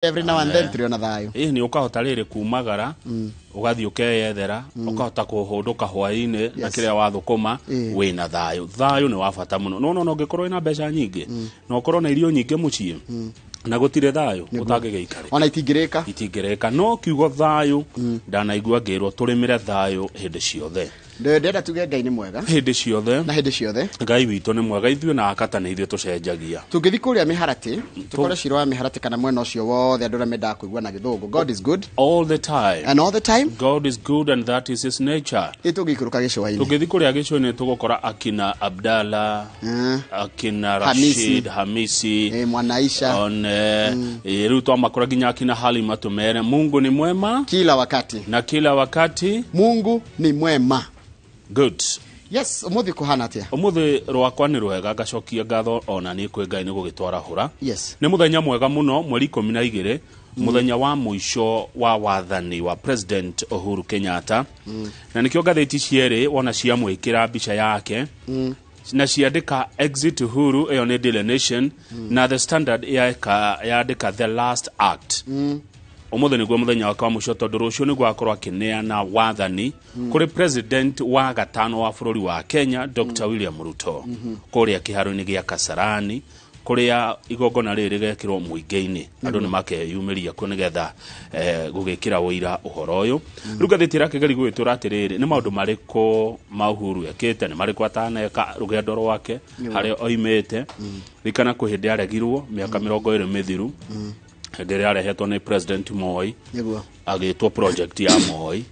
Every now and then tũrĩ ona thayũ. Ĩ nĩ ũkahota rĩrĩ kumagara, ũgathiĩ ũkeyethera, ũkahota kũhũndũka hwaĩ-inĩ na kĩrĩa wathũkũma wĩna thayũ. Thayũ nĩ wa bata mũno. No no ũngĩkorwo wĩna mbeca nyingĩ na ũkorwo na irio nyingĩ mũciĩ na gũtirĩ thayũ, ũtangĩgĩikarĩka. Ona itingĩrĩka. Itingĩrĩka. No kiugo thayũ, ndanaigua ngĩrwo tũrĩmĩre thayũ hĩndĩ ciothe. Ndĩrenda tuge Ngai nĩ mwega. Hĩndĩ ciothe. Na hĩndĩ ciothe. Ngai witũ nĩ mwega. Ithuĩ na akata nĩ ithuĩ tũcenjagia. Tũngĩthiĩ kũrĩa mĩharatĩ, tũkore cira wa mĩharatĩ kana mwena ũcio wothe, andũ arĩa mendaga kũigua na Gĩthũngũ, God is good all the time and all the time. God is good and that is his nature. Ĩ tũngĩikũrũka gĩcũa-inĩ? Tũngĩthiĩ kũrĩa gĩcũa-inĩ tũgũkora akina Abdalla, akina Hamisi. Rashid Hamisi, Mwanaisha. One rĩu twamakora nginya akina Halima, tumere Mungu ni mwema kila wakati na kila wakati. Mungu ni mwema. Good. Yes, ũmũthĩ kũhana atĩa? Ũmũthĩ rwakwa nĩ rwega, ngacokia ngatho ona niĩ kwĩ Ngai nĩ gũgĩtwarahũra. Nĩ mũthenya mwega mũno, mweri 12, mũthenya wa mũico wa wathani wa President Uhuru Kenyatta, na nĩkĩo ngathĩti cierĩ wona ciamwĩkĩra mbica yake na ciandĩka "Exit Uhuru". Ĩyo nĩ Daily Nation, na The Standard yandĩka "The Last Act". Ũmũthĩ nĩguo mũthenya wake wa mũico, tondũ rũciũ nĩguo akorwo akĩneana wathani kũrĩ president wa gatano wa bũrũri wa Kenya, Dr William Ruto, kũrĩa kĩharo-inĩ gĩa Kasarani, kũrĩa igongona rĩrĩ rĩgekĩrwo mũingĩ-inĩ. Andũ nĩ makeyumĩria kuo nĩgetha gũgĩkĩra ũira ũhoro ũyũ. Rĩu ngathĩti ĩrakĩgeria gũgĩtwĩra atĩrĩrĩ, nĩ maũndũ marĩkũ ma Uhuru ekĩte, nĩ marĩkũ ataneka, rũgendo rwake, harĩa oimĩte. Ririkana kwĩ hĩndĩ aregirwo mĩaka 20 mĩthiru, hĩndĩ ĩrĩa arehetwo nĩ President Moi, agĩtwo project ya Moi.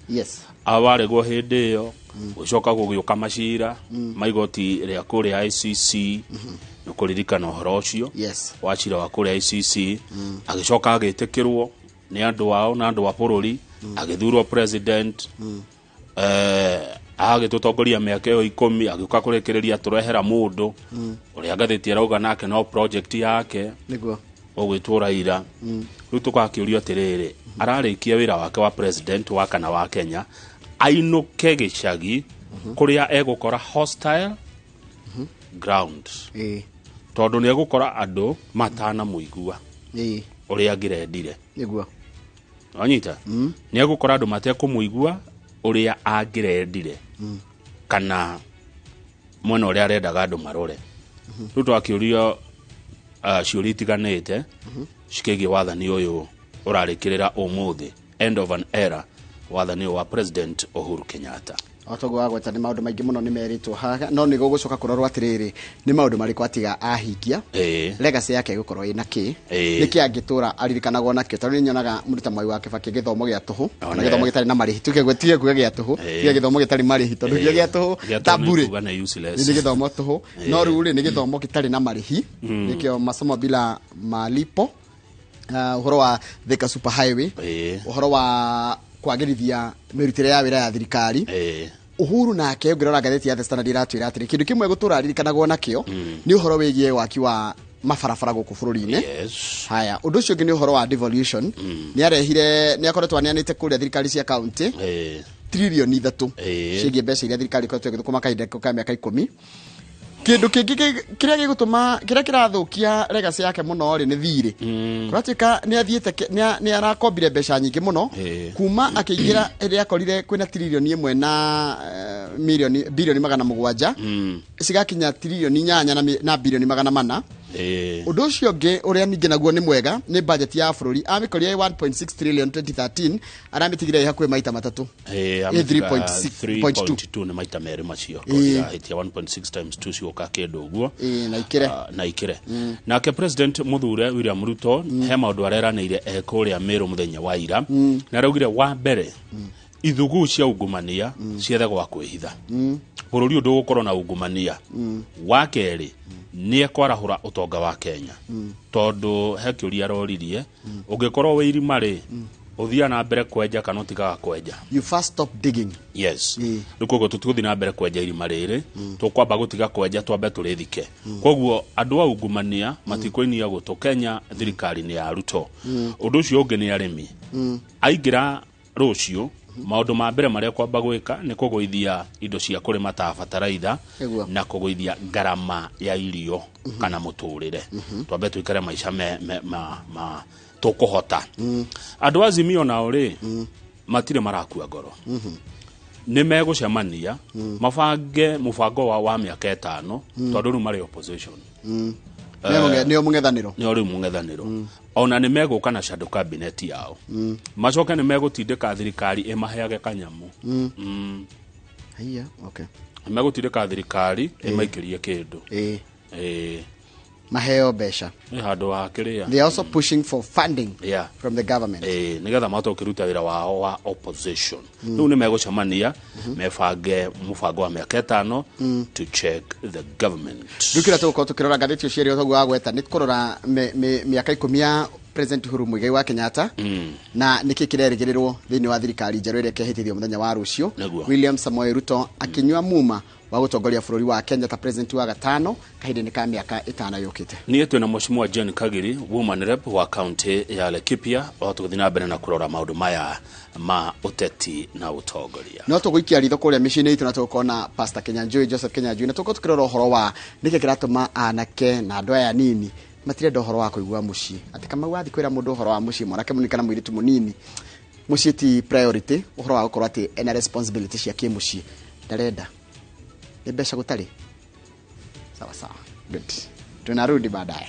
Awaregwo hĩndĩ ĩyo, gũcoka gũgĩũka macira ma igoti rĩa kũrĩa ICC. Nĩ kũririkana ũhoro ũcio wa cira wa kũrĩa ICC. Agĩcoka agĩtĩkĩrwo nĩ andũ ao na andũ a bũrũri, agĩthurwo president, agĩtũtongoria mĩaka ĩyo 10, agĩũka kũrĩkĩrĩria tũrehera mũndũ ũrĩa ngathĩti ĩrauga nake no project yake, ũgwĩtwo Raila. Rĩu tũgakĩũrio atĩrĩrĩ, ararĩkia wĩra wake wa president wa kana wa Kenya, ainũke gĩcagi kũrĩa egũkora hostile ground, tondũ nĩ egũkora andũ matanamũigua ũrĩa angĩrendire. Wanyita, nĩ egũkora andũ matekũmũigua ũrĩa angĩrendire kana mwena ũrĩa arendaga andũ marore. Rĩu twakĩũrio ciũria itiganĩte cikĩgiĩ wathani ũyũ ũrarĩkĩrĩra ũmũthĩ, end of an era, wathani ũyũ wa President Uhuru Kenyatta. O toguo wagweta, nĩ maũndũ maingĩ mũno nĩ merĩtwo haha, no nĩ gũgũcoka kũrorwo atĩrĩrĩ, nĩ maũndũ marĩkũ atiga ahingia, legacy yake ĩgũkorwo ĩna kĩ, nĩkĩ angĩtũra aririkanagwo nakĩo, tondũ nĩ nyonaga mũndũ ta Mwai wa Kĩbakĩ, gĩthomo gĩa tũhũ kana gĩthomo gĩtarĩ na marĩhi, tuge kuga gĩa tũhũ, tuge gĩthomo gĩtarĩ marĩhi, tondũ kĩo gĩa tũhũ Gĩa ta tũhũ nĩ bure kuga nĩ useless. Nĩ gĩthomo tũhũ, no rĩu rĩ, nĩ gĩthomo gĩtarĩ na marĩhi, nĩkĩo masomo bila malipo. Ũhoro wa Thika Super Highway, ũhoro wa kwagĩrithia mĩrutĩre ya wĩra ya thirikari. Uhuru nake, ũngĩrora ngathĩti ya The Standard, iratwĩra atĩrĩ, kĩndũ kĩmwe gũtũra aririkanagwo nakĩo nĩ ũhoro wĩgiĩ waki wa mabarabara gũkũ bũrũri-inĩ. Haya, ũndũ ũcio ũngĩ nĩ ũhoro wa devolution. Nĩ arehire, nĩ akoretwo aneanĩte kũrĩa thirikari cia kaunti 3 trillion ciĩgiĩ mbeca iria thirikari ĩkoretwo ĩgĩthũkũma kahinda ka mĩaka 10. Kĩndũ kĩngĩ kĩrĩa gĩgũtũma, kĩrĩa kĩrathũkia legacy yake mũno rĩ, nĩ thirĩ. Kũratuĩka nĩ athiĩte nĩ arakombire mbeca nyingĩ mũno kuma akĩingĩra, ĩrĩa akorire kwĩna 1 trillion na milioni 700 billion cigakinya 8 trillion na 400 billion. Ũndũ ũcio ũngĩ ũrĩa ningĩ naguo nĩ mwega nĩ budget ya bũrũri. Amĩkorire 1.6 trillion 2013, aramĩtigire ĩ hakuhĩ maita matatũ. Amĩtiga 3.6.2. 3.2, nĩ maita merĩ macio. Hĩtia 1.6 times 2 cioka kĩndũ ũguo. Na ikĩre. Ah, na ikĩre. Nake President mũthure William Ruto he maũndũ areranĩire e kũrĩa Meru mũthenya wa ira, na araugire wa mbere, ithuguu cia ungumania ciethe gwa kwĩhitha, bũrũri ũyũ ndũgũkorwo na ungumania. Wa kerĩ, nĩ ekwarahũra ũtonga wa Kenya, tondũ he kĩũria aroririe, ũngĩkorwo wĩ irima rĩ, ũthiaga na mbere kwenja kana ũtigaga kwenja? You first stop digging. Yes. Rĩu koguo tũtigũthiĩ na mbere kwenja irima rĩrĩ, tũkwamba gũtiga kwenja, twambe tũrĩthike. Koguo andũ a ungumania matikũinia gũtũ Kenya thirikari-inĩ ya Ruto. Ũndũ ũcio ũngĩ nĩ arĩmi. Aingĩra rũciũ, maũndũ ma mbere marĩa kwamba gwĩka nĩ kũgũithia indo cia kũrĩma ta bataraitha na kũgũithia ngarama ya irio kana mũtũrĩre, twambe tũikare maica me, me, ma, ma, Tũkũhota. Andũ a Azimio nao rĩ, matirĩ marakua ngoro. Nĩ megũcemania mabange mũbango wao wa mĩaka 5, tondũ rĩu marĩ opposition. Nĩo mũng'ethanĩro. Nĩo rĩu mũng'ethanĩro. Ona nĩ megũka na shadow cabinet yao. Macoke nĩ megũtindĩka thirikari ĩmaheage kanyamu. Haiya, okay. Nĩ megũtindĩka thirikari ĩmaikĩrie kĩndũ. Maheo mbeca. Nĩ handũ ha kĩrĩa. They are also pushing for funding from the government. Nĩgetha mahote gũkĩruta wĩra wao wa opposition. Rĩu nĩ megũcemania mebange mũbango wa mĩaka 5 to check the government. Rĩu kĩrĩa tũgũkorwo tũkĩrora ngathĩti icio cierĩ ũguo wagweta nĩ kũrora mĩaka 10 ya President Uhuru Muigai wa Kenyatta na nĩkĩ kĩrerĩgĩrĩrwo thĩinĩ wa thirikari njerũ ĩrĩa ĩkehĩtithio mũthenya wa rũciũ. William Samoei Ruto akĩnyua muma wa gũtongoria bũrũri wa Kenya ta president wa gatano kahinda-inĩ ka mĩaka 5 yũkĩte. Niĩ twĩna Mheshimiwa Jane Kagiri, woman rep wa county ya Laikipia, o tũgĩthiĩ na mbere na kũrora maũndũ maya ma ũteti na ũtongoria. No tũgũikia ritho kũrĩa mĩciĩ-inĩ itũ na tũgũkorwo na Pastor Kenyanjui, Joseph Kenyanjui, na tũgũkorwo tũkĩrora ũhoro wa nĩkĩ kĩratũma anake na andũ aya anini matirenda ũhoro wa kũigua mũciĩ. Atĩ Kamau wathiĩ kwĩra mũndũ ũhoro wa mũciĩ, mwanake mũnini kana mũirĩtu mũnini, mũciĩ ti priority, ũhoro wa gũkorwo atĩ ena responsibility cia kĩmũciĩ ndarenda. Nĩ mbeca gũtarĩ. Sawa sawa. Good. Tunarudi baadaye.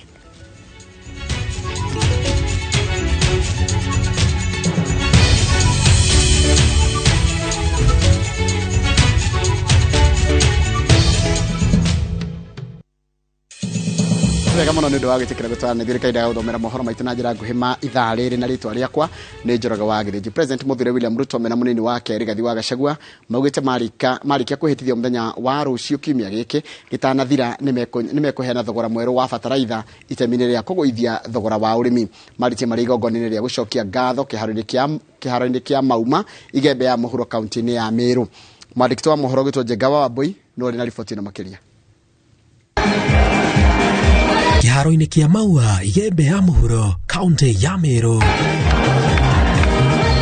Wega mũno nĩ ũndũ wa gwĩtĩkĩra gũtwarana ithuĩ kahinda ga gũthomera mohoro maitũ na njĩra nguhĩ ma ithaa rĩrĩ, na rĩtwa rĩakwa nĩ Njoroge wa Gĩthĩnji. President Mũthure William Ruto mena mũnini wake Rigathi wa Gachagua maugĩte marĩkia kwĩhĩtithio mũthenya wa rũciũ kiumia gĩkĩ gĩtanathira nĩ mekũheana thogora mwerũ wa bataraitha itemi-inĩ rĩa kũgũithia thogora wa ũrĩmi. Marĩtie marĩ igongona-inĩ rĩa gũcokia ngatho kĩharo-inĩ kĩa Mauma Igembe ya Mũhuro kaunti-inĩ ya Meru. Mwandĩki wa mohoro gwĩtwo Njenga wa Wambui no arĩ na riboti ĩno makĩria. Kĩharo-inĩ kĩa Maua Igembe ya Mũhuro kaunti ya Meru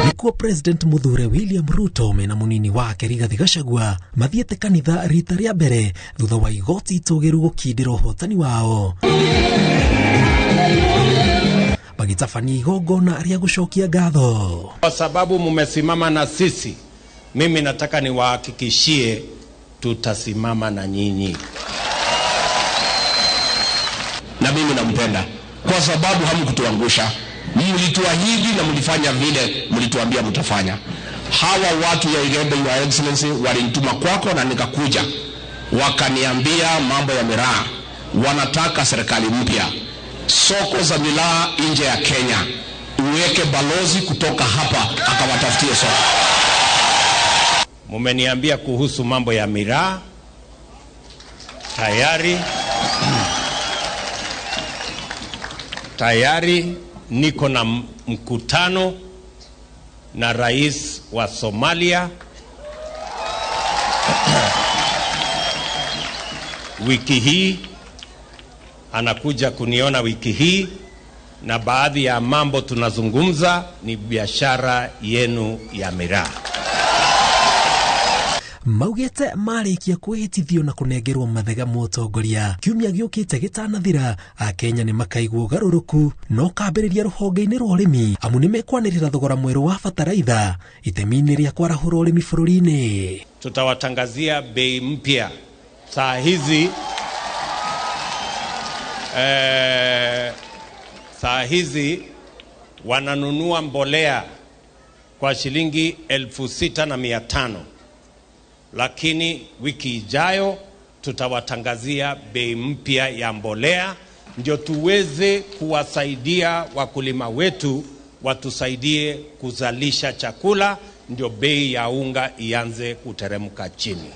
nĩkuo President Mũthure William Ruto mena mũnini wake Rigathi Gachagua mathiĩte kanitha rita rĩa mbere thutha wa igoti itũgĩru gũkindĩra ũhotani wao, magĩtabania igongona rĩa gũcokia ngatho. Kwa sababu mumesimama na sisi, mimi nataka niwahakikishie tutasimama na nyinyi. Na mimi nampenda kwa sababu hamkutuangusha. Mlituahidi na mlifanya vile mlituambia mtafanya. Hawa watu ya Igembe, Your Excellency, walinituma kwako na nikakuja. Wakaniambia mambo ya miraa, wanataka serikali mpya, soko za miraa nje ya Kenya, uweke balozi kutoka hapa akawatafutie soko. Mumeniambia kuhusu mambo ya miraa tayari niko na mkutano na rais wa Somalia wiki hii, anakuja kuniona wiki hii, na baadhi ya mambo tunazungumza ni biashara yenu ya miraa. Maugĩte marĩkia kwĩhĩtithio na kũnengerwo mathega mũtongoria kiumia gĩũkĩte gĩtanathira, Akenya nĩ makaigua ũgarũrũku na ũkambĩrĩria rũhonge-inĩ rwa ũrĩmi, amu nĩ mekwanĩrĩra thogora mwerũ wa bataraitha itemi-inĩ rĩa kwarahũra ũrĩmi bũrũri-inĩ. Tutawatangazia bei mpya saa hizi, saa hizi wananunua mbolea kwa shilingi 6,500, lakini wiki ijayo tutawatangazia bei mpya ya mbolea ndio tuweze kuwasaidia wakulima wetu, watusaidie kuzalisha chakula, ndio bei ya unga ianze kuteremka chini.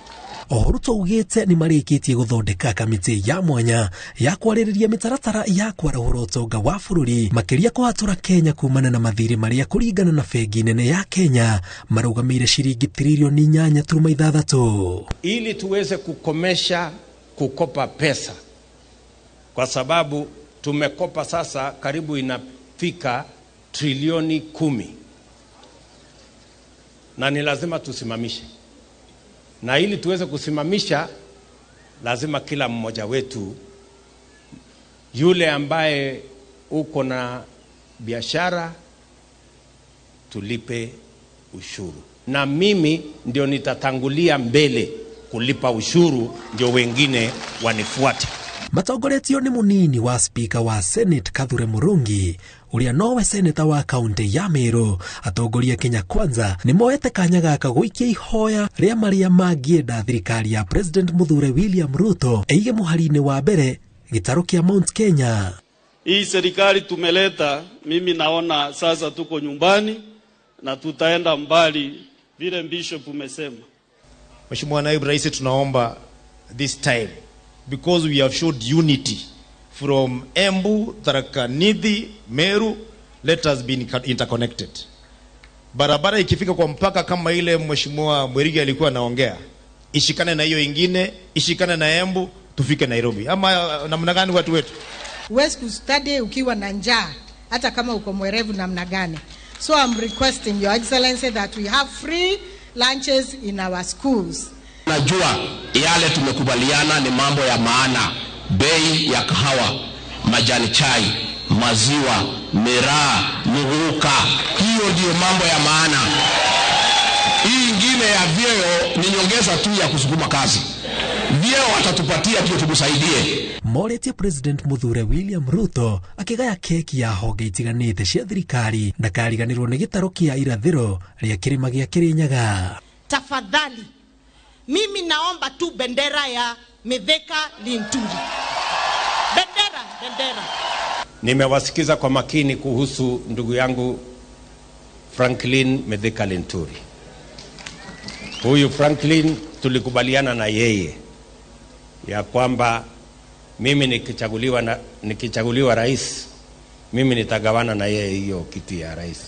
Oho Ruto augĩte nĩ marĩkĩtie gũthondeka kamĩtĩ ya mwanya ya kwarĩrĩria mĩtaratara ya kwarahũra ũtonga wa bũrũri, makĩria kũhatũra Kenya kumana na mathirĩ marĩa kũringana na bengi nene ya Kenya marũgamĩire shiringi trilioni 8.6, ili tuweze kukomesha kukopa pesa, kwa sababu tumekopa sasa karibu inafika trilioni 10, na ni lazima tusimamishe. Na ili tuweze kusimamisha, lazima kila mmoja wetu, yule ambaye uko na biashara, tulipe ushuru, na mimi ndio nitatangulia mbele kulipa ushuru ndio wengine wanifuate. Matongoretio ni munini wa speaker wa Senate Kathure Murungi uria nowe seneta wa kaunti ya Meru. Atongoria Kenya Kwanza ni moete kanya gaka guikia ihoya ria maria mangienda thirikari ya President Muthure William Ruto eige muhari-inĩ wa mbere gĩtarũ kĩa Mount Kenya. Hii serikali tumeleta, mimi naona sasa tuko nyumbani na tutaenda mbali vile Bishop umesema. Mheshimiwa Naibu Rais, tunaomba this time, because we have showed unity from Embu, Tharaka Nithi, Meru, let us be interconnected. Barabara ikifika kwa mpaka kama ile Mheshimiwa Mwerigi alikuwa anaongea, ishikane na hiyo ingine, ishikane na Embu, tufike Nairobi. Ama namna gani watu wetu? Huwezi kustudy ukiwa na njaa hata kama uko mwerevu namna gani. So I'm requesting Your Excellency that we have free lunches in our schools. Najua yale tumekubaliana ni mambo ya maana. Bei ya kahawa, majani chai, maziwa, miraa, muguka, hiyo ndiyo mambo ya maana. Hii ingine ya vyeo ni nyongeza tu ya kusukuma kazi. Vyeo watatupatia pia tukusaidie. Moretie President Muthure William Ruto akigaya keki ya honge itiganite cia thirikari ndakariganirwo ni gĩtarũ kĩa irathĩro rĩa kĩrĩma gĩa Kĩrĩnyaga. Tafadhali mimi naomba tu bendera ya Mithika Linturi. Bendera, bendera. Nimewasikiza kwa makini kuhusu ndugu yangu Franklin Mithika Linturi. Huyu Franklin tulikubaliana na yeye ya kwamba mimi nikichaguliwa rais, mimi nitagawana na yeye hiyo kiti ya rais.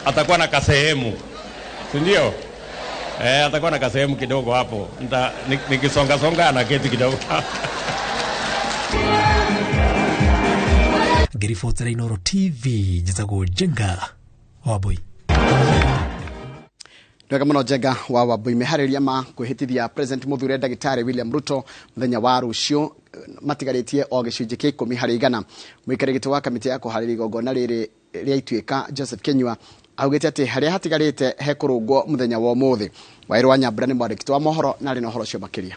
Atakuwa na kasehemu, si ndio? Atakuwa na kasehemu kidogo hapo. Nikisonga songa anaketi kidogo. Ngiribotera Inooro TV, njĩtagwo Njenga Wambui. Ndwega muno Njenga wa Wambui. Meharĩria ma kwĩhĩtithia President Muthure Ndagĩtarĩ William Ruto mũthenya wa rũciũ matigarĩtie o gĩcunjĩ kĩa 10 harĩ igana. Mũikarĩri gĩtĩ wa kamĩtĩ ya kũharĩria igongona rĩrĩ rĩa Ituĩka Joseph Kinyua augĩte atĩ harĩa hatigarĩte hekũrũngwo mũthenya wa ũmũthĩ. Waĩrũ wa Nyambura nĩ mwandĩki wa mohoro na arĩ na ũhoro ũcio makĩria.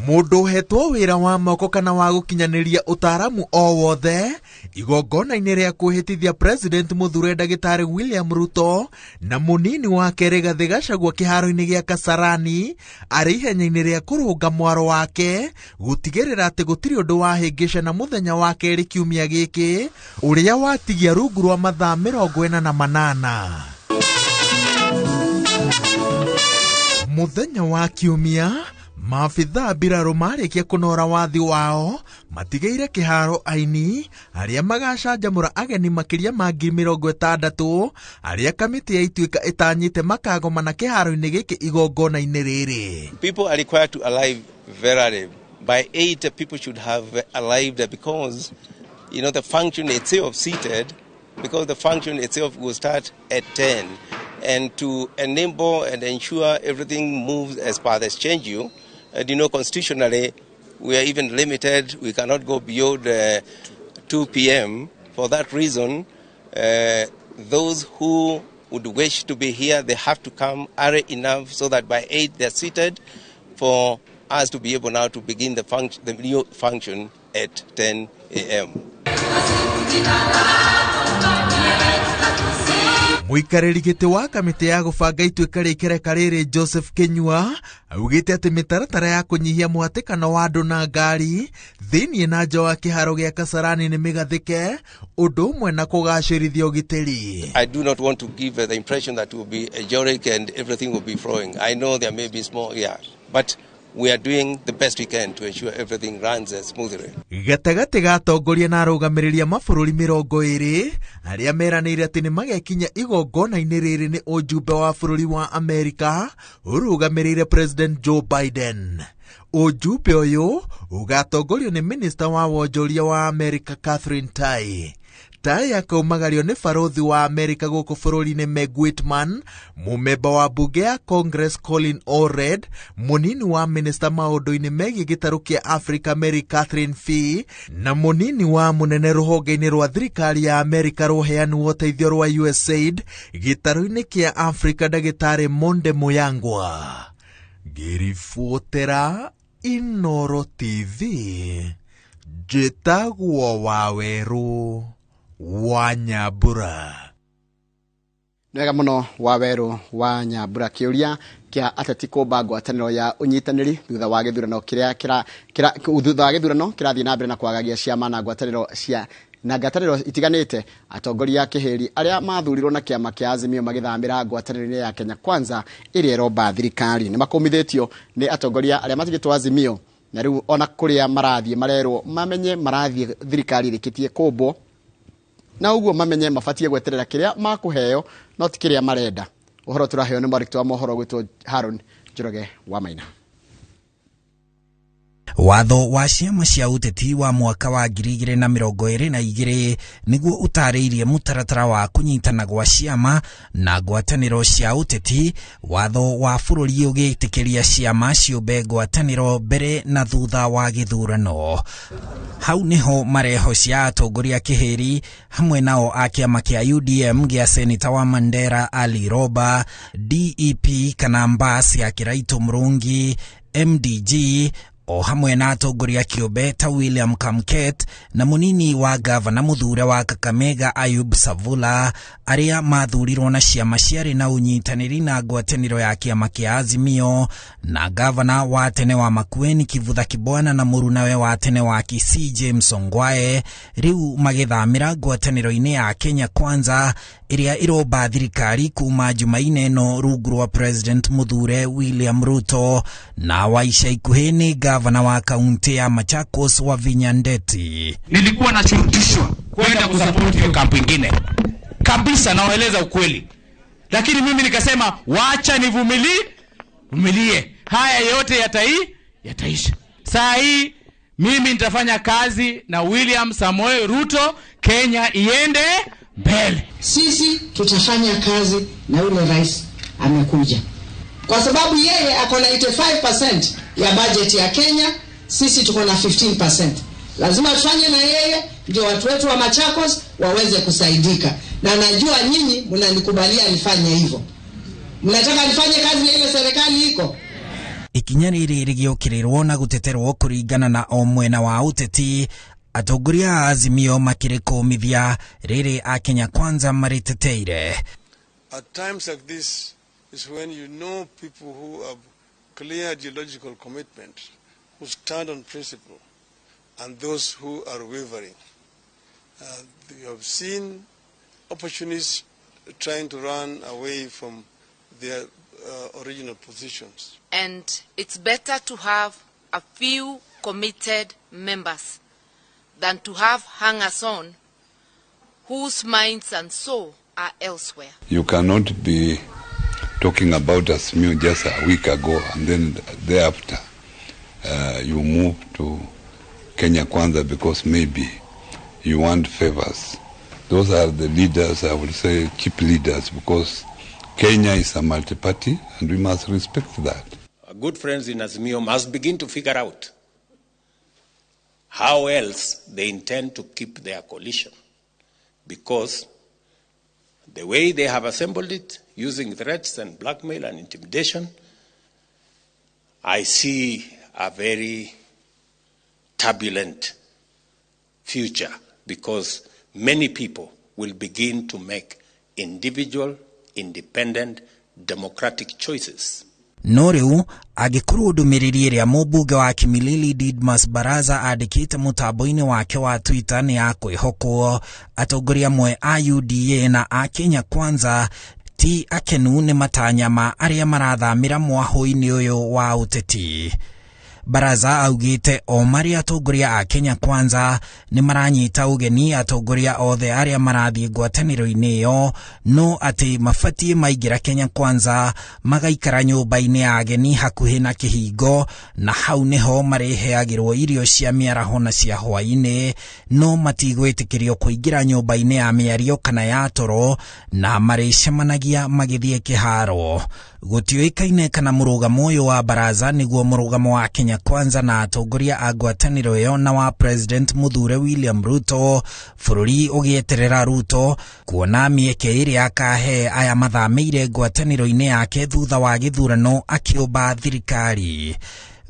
Mũndũ ũhetwo wĩra wa moko kana wa gũkinyanĩria ũtaaramu o wothe igongona-inĩ rĩa kwĩhĩtithia President Muthure Ndagĩtarĩ William Ruto na mũnini wake Rigathĩ Gachagua kĩharo-inĩ gĩa Kasarani arĩ ihenya-inĩ rĩa kũrũnga mwaro wake gũtigĩrĩra atĩ gũtirĩ ũndũ wahĩngĩca na mũthenya wa kerĩ kiumia gĩkĩ ũrĩa watigia rungu rwa mathaa 48. Mũthenya wa kiumia maabithaa mbirarũ marĩkia kũnora wathi wao matigĩire kĩharo aini arĩa magacanjamũra ageni makĩria ma 60,000 arĩa kamĩtĩ ya Ituĩka ĩtanyĩte makagomana kĩharo-inĩ gĩkĩ igongona-inĩ rĩrĩ. People are required to arrive very early. By 8 people should have arrived because you know the function itself seated, because the function itself will start at 10. And to enable and ensure everything moves as per the schedule, and you know, constitutionally, we are even limited. We cannot go beyond 2 p.m. For that reason, those who would wish to be here, they have to come early enough so that by 8 they're seated for us to be able now to begin the new function at 10 a.m. Mũikarĩri gĩtĩ wa kamĩtĩ ya gũbanga Ituĩka rĩa ikereka rĩrĩ Joseph Kinyua augĩte atĩ mĩtaratara ya kũnyihia mũhatĩkano wa andũ na ngari thĩinĩ na nja wa kĩharo gĩa Kasarani nĩ mĩgathĩke ũndũ ũmwe na kũgacĩrithia ũgitĩri. I do not want to give the impression that will be a joric and everything will be flowing. I know there may be small, yeah, but we are doing the best we can to ensure everything runs smoothly. Gatagatĩ ga atongoria na arũgamĩrĩri a mabũrũri 20 arĩa meranĩire atĩ nĩ magekinya igongona-inĩ rĩrĩ nĩ ũjumbe wa bũrũri wa Amerika ũrũgamĩrĩire President Joe Biden. Ũjumbe ũyũ ũgatongorio nĩ minista wa wonjoria wa Amerika Catherine Tai. Tai akaumagario nĩ barothi wa Amerika gũkũ bũrũri-inĩ Meg Whitman, mũmemba wa mbunge ya Congress Colin Allred, mũnini wa minista maũndũ-inĩ megiĩ gĩtarũ kĩa Africa Mary Catherine Fee, na mũnini wa mũnene rũhonge-inĩ rwa thirikari ya Amerika rwa ũheani wa ũteithio rwa USAID gĩtarũ-inĩ kĩa Africa ndagĩtarĩ Monde Muyangwa. Ngĩribotera Inoro TV, njĩtagwo Wawerũ wa Nyambura. Nĩ wega mũno Wawerũ wa Nyambura. Kĩũria kĩa ateti kũmba ngwatanĩro ya ũnyitanĩri thutha wa gĩthurano kĩrĩa kĩra kĩra thutha wa gĩthurano kĩrathiĩ na mbere na kwagagia ciama na ngwatanĩro cia na ngwatanĩro itiganĩte. Atongoria a kĩhĩri arĩa mathurirwo na kĩama kĩa Azimio magĩthamĩra ngwatanĩro-inĩ ya Kenya Kwanza ĩrĩa ĩromba thirikari nĩ makũmithĩtio nĩ atongoria arĩa matigĩtwo Azimio, na rĩu ona kũrĩa marathiĩ marerwo mamenye marathiĩ thirikari ĩrĩkĩtie kũmbwo, na ũguo mamenye mabatie gweterera kĩrĩa makũheo no ti kĩrĩa marenda. Ũhoro tũraheo nĩ mwandĩki wa mohoro gwĩtwo Haron Njoroge wa Maina. Watho wa ciama cia ũteti wa mwaka wa 2022 nĩguo ũtarĩirie mũtaratara wa kũnyitana gwa ciama na ngwatanĩro cia ũteti. Watho wa bũrũri ũgĩtĩkĩria ciama ciũmbe ngwatanĩro mbere na thutha wa gĩthurano. Hau nĩho mareho cia atongoria kĩhĩri hamwe nao a kĩama kĩa UDM gĩa seneta wa Mandera Ali Roba, DEP kana Mbas ya Kiraito Murungi, MDG o hamwe na atongoria kĩũmbe ta William Kamket na mũnini wa gavana mũthure wa Kakamega Ayub Savula, arĩa mathurirwo na ciama ciarĩ na ũnyitanĩri na ngwatanĩro ya kĩama kĩa Azimio, na gavana wa tene wa Makueni Kivutha Kibwana na mũrunawe wa tene wa Kisii James Ongwae, rĩu magĩthamĩra ngwatanĩro-inĩ ya Kenya Kwanza ĩrĩa ĩromba thirikari kuma Jumaine ĩno rungu rwa President mũthure William Ruto, na wa ica ikuhĩ nĩ gavana wa kaunti ya Machakos Wavinya Ndeti. Nilikuwa nashurutishwa kwenda kusupport hiyo kampu ingine kabisa, nawaeleza ukweli, lakini mimi nikasema wacha nivumilie, haya yote yataisha. Saa hii mimi nitafanya kazi na William Samoei Ruto, Kenya iende mbele. Sisi tutafanya kazi na yule rais amekuja, kwa sababu yeye ako na 85% ya budget ya Kenya, sisi tuko na 15%. Lazima tufanye na yeye ndio watu wetu wa Machakos waweze kusaidika. Na najua nyinyi mnanikubalia nifanye hivyo. Mnataka nifanye kazi na ile serikali iko. Ikinya rĩrĩ rĩgĩũkĩrĩrwo na gũteterwo kũringana na o mwena wa ũteti, atongoria a Azimio makĩrĩ kũmithia rĩrĩ a Kenya Kwanza marĩteteire. At times like this is when you know people who have clear ideological commitment, who stand on principle, and those who are wavering. You have seen opportunists trying to run away from their original positions. And it's better to have a few committed members than to have hangers-on whose minds and soul are elsewhere. You cannot be talking about Azimio just a week ago and then thereafter you move to Kenya Kwanza because maybe you want favors. Those are the leaders, I would say cheap leaders, because Kenya is a multi-party and we must respect that. Our good friends in Azimio must begin to figure out how else they intend to keep their coalition, because the way they have assembled it, using threats and blackmail and intimidation, I see a very turbulent future, because many people will begin to make individual, independent, democratic choices. No rĩu angĩkorwo ndũmĩrĩri ĩrĩa mũmbunge wa Kimilili Didmas Baraza andĩkĩte mũtambo-inĩ wake wa Twitter nĩ ya kwĩhokwo, atongoria amwe a UDA na a Kenya Kwanza ti akenu nĩ matanya ma arĩa marathamĩra mwahũ-inĩ ũyũ wa ũteti. Baraza augĩte o marĩ atongoria a Kenya Kwanza nĩ maranyita ũgeni atongoria othe arĩa marathiĩ ngwatanĩro-inĩ ĩyo, no atĩ mabatiĩ maingĩra Kenya Kwanza magaikara nyũmba-inĩ ya ageni hakuhĩ na kĩhingo, na hau nĩho marĩheagĩrwo irio cia mĩaraho na cia hwaĩ-inĩ, no matigwĩtĩkĩrio kũingĩra nyũmba-inĩ ya mĩario kana ya toro, na marĩcemanagia magĩthiĩ kĩharo. Gũtiũĩkaine kana mũrũgamo ũyũ wa Baraza nĩguo mũrũgamo wa Kenya Kwanza na atongoria a ngwatanĩro ĩyo na wa President Mũthure William Ruto, bũrũri ũgĩeterera Ruto kuona mĩeke ĩrĩa akahe aya mathamĩire ngwatanĩro-inĩ yake thutha wa gĩthurano akĩũmba thirikari.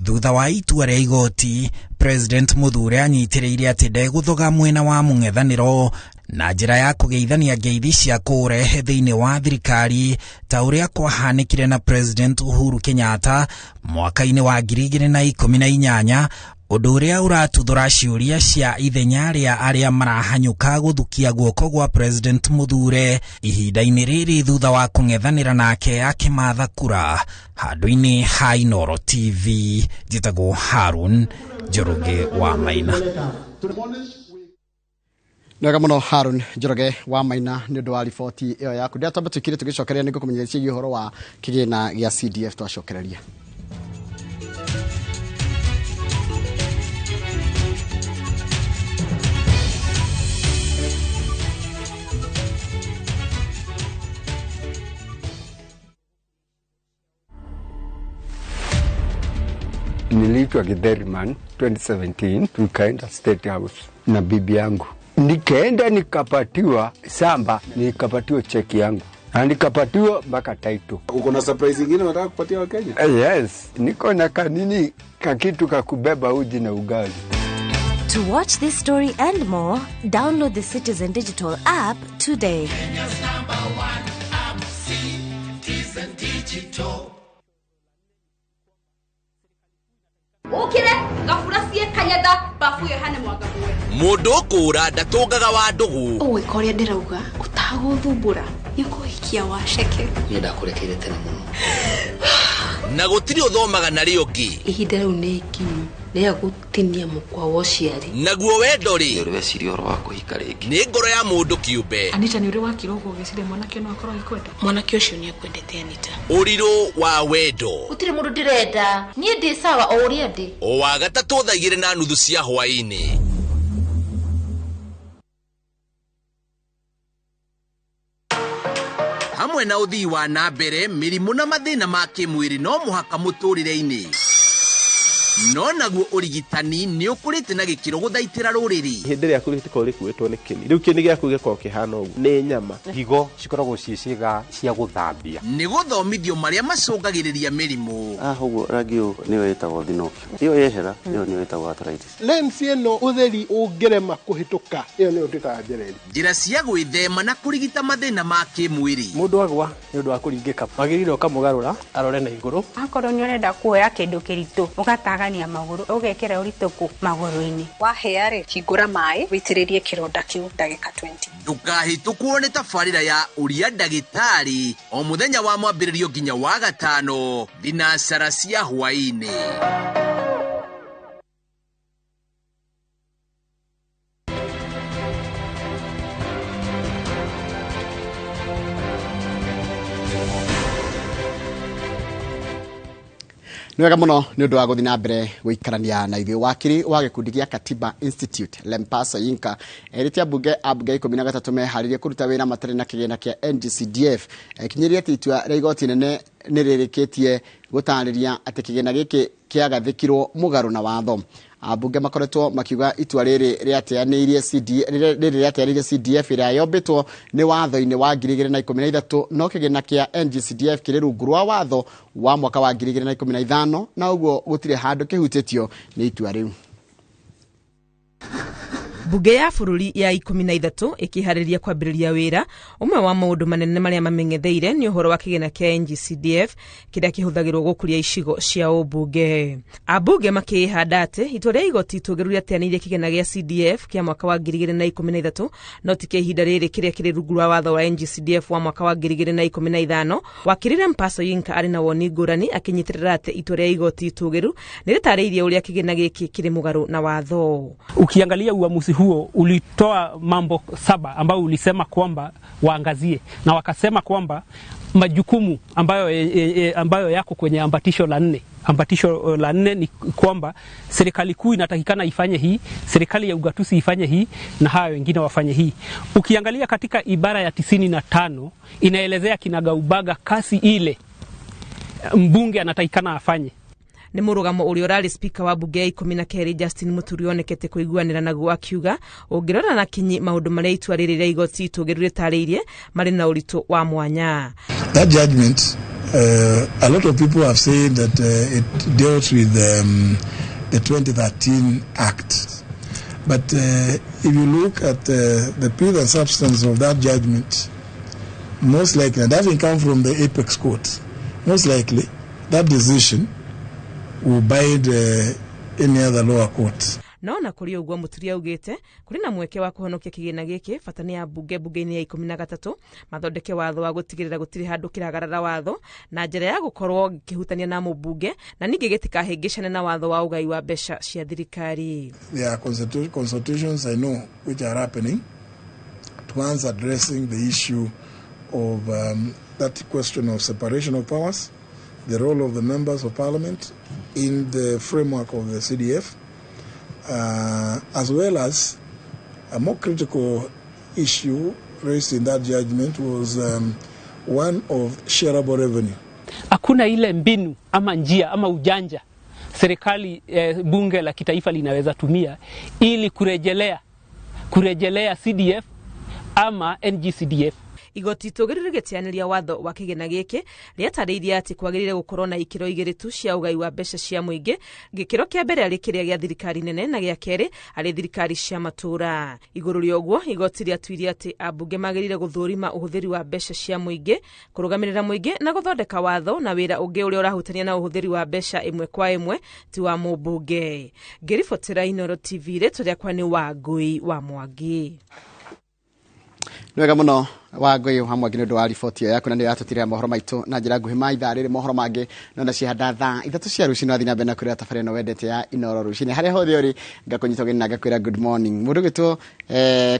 Thutha wa itua rĩa igoti, President Mũthure anyitĩrĩire atĩ ndegũthoga mwena wa mũng'ethanĩro na njĩra ya kũgeithania ngeithi cia kũũrehe thĩinĩ wa thirikari ta ũrĩa kwahanĩkire na President Uhuru Kenyatta mwaka-inĩ wa 2018, ũndũ ũrĩa ũratuthũra ciũria cia ithenya rĩa arĩa marahanyũka gũthukia guoko gwa President Mũthure ihinda-inĩ rĩrĩ thutha wa kũng'ethanĩra nake akĩmatha kura. Handũ-inĩ ha Inooro TV, njĩtagwo Harun Njoroge wa Maina. Nĩ wega mũno Harun Njoroge wa Maina nĩ ũndũ wa riboti ĩyo yaku. Ndĩratwamba tũkire tũgĩcokereria nĩ ngũkũmenyithia ciĩgiĩ ũhoro wa kĩgĩna gĩa CDF twacokereria. Niliitwa Githeriman 2017, tukaenda State House na bibi yangu. Nikaenda nikapatiwa samba, nikapatiwa cheki yangu na nikapatiwa mpaka title. Uko na surprise nyingine unataka kupatia Wakenya? Yes, niko na kanini kakitu kakubeba uji na ugali. To watch this story and more, download the Citizen Digital app today. Kenya's number one app, Citizen Digital. Ukire gafura sie kanyatha bafu yohane mwagabuwe mundu kura ndatungaga wa ndugu ugwika uria ndirauga utaguthumbura nikuhikia waceke nie ndakurekeire tene muno na gutiri uthomaga na rio ngi ihinda riu ni ikinyu rĩa gũtinia mũkwa wa ũciari naguo wendo rĩ nĩ weciria ũhoro wa kũhika rĩngĩ nĩ ngoro ya mũndũ kĩũmbe. Anita nĩ ũrĩ wakira ũguo ũgĩciria mwanake no akorwo agĩkwenda? Mwanake ũcio nĩ akwendete Anita. Ũrirũ wa wendo gũtirĩ mũndũ ndĩrenda niĩ ndĩ sawa o ũrĩa ndĩ. O wa gatatũ thaa 2:30 cia hwaĩ-inĩ. Hamwe na ũthii wa na mbere mĩrimũ na mathĩna ma kĩmwĩrĩ no mũhaka mũtũrĩre-inĩ, no naguo ũrigitani nĩ ũkũrĩte na gĩkĩro gũthaitĩra rũrĩrĩ. Hĩndĩ ĩrĩa rĩkoragwo rĩkuĩtwo nĩ kĩni, rĩu kĩni gĩaku gĩkoragwo kĩhana ũguo nĩ nyama. Higo cikoragwo ciĩ ciĩga cia gũthambia. Nĩ gũthomithio marĩa macũngagĩrĩria mĩrimũ. Ũguo rangi ũyũ nĩyo ĩtagwo thinopia, ĩyo yehera ĩyo nĩyo ĩtagwo arthritis. Lens ĩno ũtheri ũngĩrema kũhĩtũka ĩyo nĩyo ĩtuĩkaga njereri. Njĩra cia gwĩthema na kũrigita mathĩna ma kĩmwĩrĩ. Mũndũ agwa nĩ ũndũ wa kũringĩka wagĩrĩire ũkamũgarũra arore na igũrũ. Akorwo nĩ ũrenda kuoya kĩndũ kĩritũ ũgatagania magũrũ ũgekĩra ũritũ kũ magũrũ-inĩ. Wahĩa rĩ hingũra maĩ wĩitĩrĩrie kĩronda kĩu ndagĩka 20. Ndũkahĩtũkwo nĩ tabarĩra ya ũria ndagĩtarĩ o mũthenya wa mwambĩrĩrio nginya wa gatano thinacara cia hwaĩ-inĩ. Nĩ wega mũno nĩ ũndũ wa gũthiĩ na mbere gũikarania na ithuĩ. Wakiri wa gĩkundi gĩa Katiba Institute Lempasa Yinka erĩte ambunge a mbunge 13 meharĩrie kũruta wĩra matarĩ na kĩgĩna kĩa NGCDF. Ekinyĩrie atĩ itua rĩa igoti nene nĩ rĩrĩkĩtie gũtarĩria atĩ kĩgĩna gĩkĩ kĩagathĩkirwo mũgarũ na watho. Ambunge makoretwo makiuga itua rĩrĩ rĩateanĩirie CDF ĩrĩa yombĩtwo nĩ watho-inĩ wa 2013, no kĩgĩna kĩa NGCDF kĩrĩ rungu rwa watho wa mwaka wa 2015 na ũguo gũtirĩ handũ kĩhutĩtio nĩ itua rĩu. Mbunge ya bũrũri ya 13 ĩkĩharĩria kwambĩrĩria wĩra. Ũmwe wa maũndũ manene marĩa mameng'etheire nĩ ũhoro wa kĩgĩna kĩa NGCDF kĩrĩa kĩhũthagĩrwo gũkũria icigo cia ũmbunge. Ambunge makĩĩhanda atĩ itua rĩa igoti itũgĩru rĩateanĩirie kĩgĩna gĩa CDF kĩa mwaka wa 2013, no ti kĩa ihinda rĩrĩ kĩrĩa kĩrĩ rungu rwa watho wa NGCDF wa mwaka wa 2015. Wakiri Mpaso Yinka arĩ na woni ngũrani, akĩnyitĩrĩra atĩ itua rĩa igoti itũgĩru nĩ rĩtarĩirie ũrĩa kĩgĩna gĩkĩ kĩrĩ mũgarũ na watho. Ukiangalia uamuzi huo ulitoa mambo 7 ambayo ulisema kwamba waangazie, na wakasema kwamba majukumu ambayo yako kwenye ambatisho la 4. Ambatisho la 4 ni kwamba serikali kuu inatakikana ifanye hii, serikali ya ugatuzi ifanye hii, na hayo wengine wafanye hii. Ukiangalia katika ibara ya 95 inaelezea kinagaubaga kasi ile mbunge anatakikana afanye. Nĩ mũrũgamo ũrĩa ũrarĩ speaker wa mbunge ya 12 Justin Muturi onekete kũiguanĩra naguo, akiuga ũngĩrora na kinyi maũndũ marĩa itua rĩrĩ rĩa igoti itũgĩru rĩtarĩirie marĩ na ũritũ wa mwanya. That judgment, a lot of people have said that it dealt with the 2013 Act. But if you look at the truth and substance of that judgment, most likely, and having come from the apex court, most likely that decision will bind any other lower court. No na kũrĩ ũguo, Muturi augĩte kũrĩ na mweke wa kũhonokia kĩgĩna gĩkĩ, bata nĩ ambunge mbunge-inĩ ya 13 mathondeke watho wa gũtigĩrĩra gũtirĩ handũ kĩragarara watho na njĩra ya gũkorwo gĩkĩhutania na mũmbunge, na ningĩ gĩtikahĩngĩcane na watho wa ũgai wa mbeca cia thirikari. There are consultations I know which are happening towards addressing the issue of that question of separation of powers, the role of the members of parliament in the framework of the CDF, as well as a more critical issue raised in that judgment was one of shareable revenue. Hakuna ile mbinu ama njia ama ujanja serikali bunge la kitaifa linaweza tumia ili kurejelea CDF ama NGCDF. Igoti itũgĩru rĩgĩteanĩria watho wa kĩgĩna gĩkĩ rĩatarĩirie atĩ kwagĩrĩire gũkorwo na ikĩro 2 tu cia ũgai wa mbeca cia mũingĩ, gĩkĩro kĩa mbere arĩ kĩrĩa gĩa thirikari nene na gĩa kerĩ arĩ thirikari cia matũũra. Igũrũ rĩa ũguo, igoti rĩatuire atĩ ambunge magĩrĩire gũthũrima ũhũthĩri wa mbeca cia mũingĩ, kũrũgamĩrĩra mũingĩ na gũthondeka watho na wĩra ũngĩ ũrĩa ũrahutania na ũhũthĩri wa mbeca ĩmwe kwa ĩmwe ti wa mũmbunge. Ngĩribotera Inooro TV, rĩtwa rĩakwa nĩ Wangũi wa Mwangi. Nĩ wega mũno Wangũi wa Mwangi nĩ ũndũ wa riboti ĩyo yaku, na nĩyo yatũtirĩra mohoro maitũ na njĩra nguhĩ ma ithaa rĩrĩ. Mohoro mangĩ no na cihanda thaa 3 cia rũcinĩ. Wathiĩ na mbere na kwĩrora tabarĩra ĩno wendete ya Inooro rũcinĩ, harĩa hothe ũrĩ ngakũnyita ũgeni na ngakwĩra good morning. Mũndũ gwĩtwo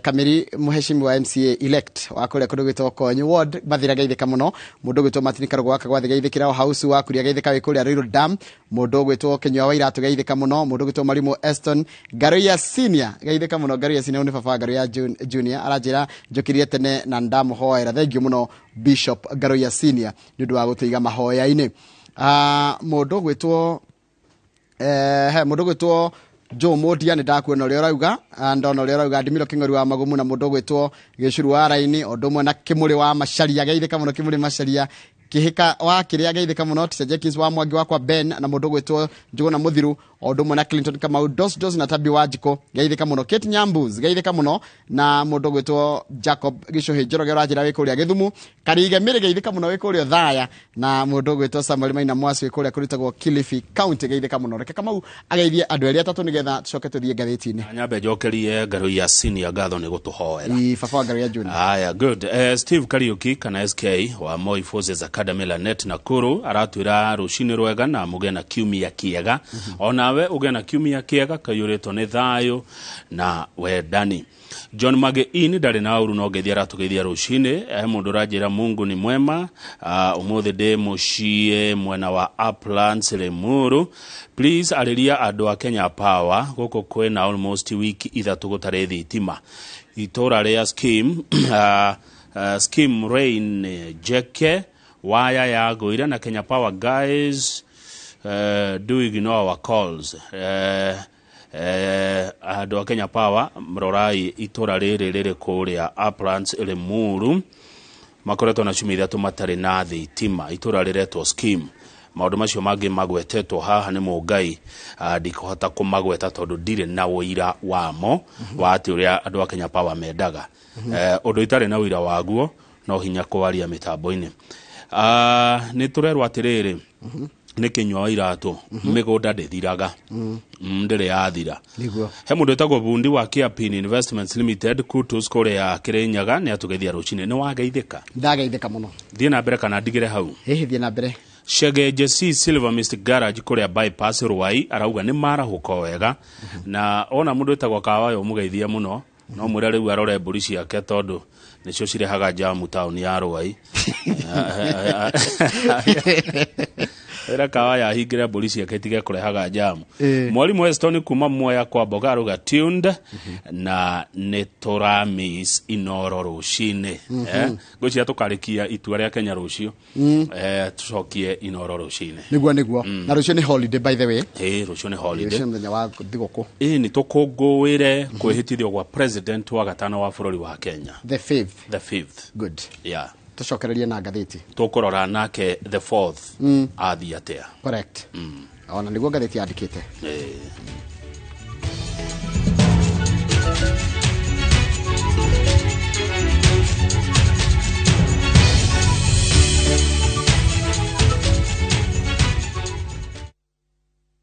Kamiri mũheshimi wa MCA elect wa kũrĩa kũndũ gwĩtwo Konyi Ward Mathira geithĩka mũno. Mũndũ gwĩtwo Martin Karũgũ wa Kagwathi geithĩkĩra o house wa Kuria geithĩka wĩ kũrĩa Ruiru Dam. Mũndũ gwĩtwo Kĩnyua wa Iratũ geithĩka mũno. Mũndũ gwĩtwo Marimũ Eston Ngaruiya Senior geithĩka mũno. Ngaruiya Senior nĩ baba wa Ngaruiya Junior, aranjĩra njũkĩrie tene na ndamũhoera. Thank you mũno Bishop Ngaruiya Senior nĩ ũndũ wa gũtũiga mahoya-inĩ. Mũndũ gwĩtwo mũndũ gwĩtwo Joe Modia nĩ ndakuona ũrĩa ũrauga, ndona ũrĩa ũrauga. Ndimiro Kĩng'ori wa Magumu na mũndũ gwĩtwo Gĩcuru wa Raini, ũndũ ũmwe na Kĩmũrĩ wa Macharia geithĩka mũno. Kĩmũrĩ Macharia Kĩhĩka wa kĩrĩa geithĩka mũno. Tisha Jenkins wa Mwangi wakwa Ben na mũndũ gwĩtwo Njũgũna Mũthiru, o ũndũ ũmwe na Clinton Kamau Dos Dos na Tabi wa Njiko geithĩka mũno. Kate Nyambus geithĩka mũno na mũndũ gwĩtwo Jacob Gĩcũhĩ Njoroge ũranjĩra wĩ kũrĩa Gĩthumu. Karige Mĩrĩ geithĩka mũno wĩ kũrĩa Othaya, na mũndũ gwĩtwo Samuel Maina Mwasi wĩ kũrĩa kũrutagwo Kilifi County geithĩka mũno. Reke Kamau ageithie andũ erĩ atatũ nĩgetha tũcoke tũthiĩ ngathĩti-inĩ. Nyambe njokerie Ngaruiya Senior ngatho nĩ gũtũhoera. Ĩ, baba wa Ngaruiya Junior. Aya, good. Steve Kariuki kana SK wa Moi Forces Academy Lanet Nakuru aratwĩra rũcinĩ rwega na mũgĩe na kiumia kĩega. Onawe ũgĩe na kiumia kĩega kaiyũrĩtwo nĩ thayũ na wendani. John Magein ndarĩ na ũru no ngeithi aratũgeithia rũcinĩ. Mũndũ ũranjĩra Mungu ni mwema. Ũmũthĩ ndĩ mũciĩ mwena wa Uplands Limuru. Please arĩria andũ a Kenya Power, gũkũ kwĩna almost wiki 3 gũtarĩ thitima. Itũra rĩa scheme scheme rain jeke waya yagũire na Kenya Power guys do ignore our calls. Andũ a Kenya Power mrorai itũra rĩrĩ rĩrĩ kũrĩa Uplands Limuru makoretwo na ciumia 3 matarĩ na thitima. Itũra rĩretwo scheme. Maũndũ macio mangĩ magwetetwo haha nĩ Mũngai, ndikũhota kũmagweta tondũ ndirĩ na ũira wamo wa atĩ ũrĩa andũ a Kenya Power mendaga. Ũndũ itarĩ na ũira waguo no hinya kwaria mĩtambo-inĩ. Nĩ tũrerwo atĩrĩrĩ, nĩ kĩnyua wa iratũ, mĩgũnda ndĩthiraga. Ndĩrĩ yathira. Nĩguo. He mũndũ wĩtagwo bundi wa Kiapin Investments Limited Kutus kũrĩa Kĩrĩnyaga nĩ atũgeithia rũcinĩ. Nĩ wageithĩka? Ndageithĩka mũno. Thiĩ na mbere kana ndigĩre hau? Hihi, thiĩ na mbere. Chege C Silver Mist Garage kũrĩa Bypass Rwai arauga nĩ marahũka wega, na ona mũndũ wĩtagwo Kawayo mũgeithie mũno, no mwĩre rĩu arore mbũri ciake tondũ nĩcio cirehaga jamu taũni ya Rwai. Ĩra Kawaya ahingĩre mbũri ciake itige kũrehaga jamu. Mwarimũ Weston kuma Mwea kwa Mboga arauga tuned na nĩ tũramiss Inoro rũcinĩ. Ngwĩciria tũkarĩkia itua rĩa Kenya rũciũ. Tũcokie Inoro rũcinĩ. Nĩguo. Na rũciũ nĩ holiday, by the way. Ĩĩ, rũciũ nĩ holiday. Rũciũ nĩ mũthenya wa thigũkũ. Ĩĩ, nĩ tũkũngũĩre kwĩhĩtithio gwa president wa gatano wa bũrũri wa Kenya. The fifth. The fifth. Good. Yeah. Tũcokererie na ngathĩti. Tũkũrora nake the fourth athiĩ atĩa. Correct. Ona nĩguo ngathĩti yandĩkĩte.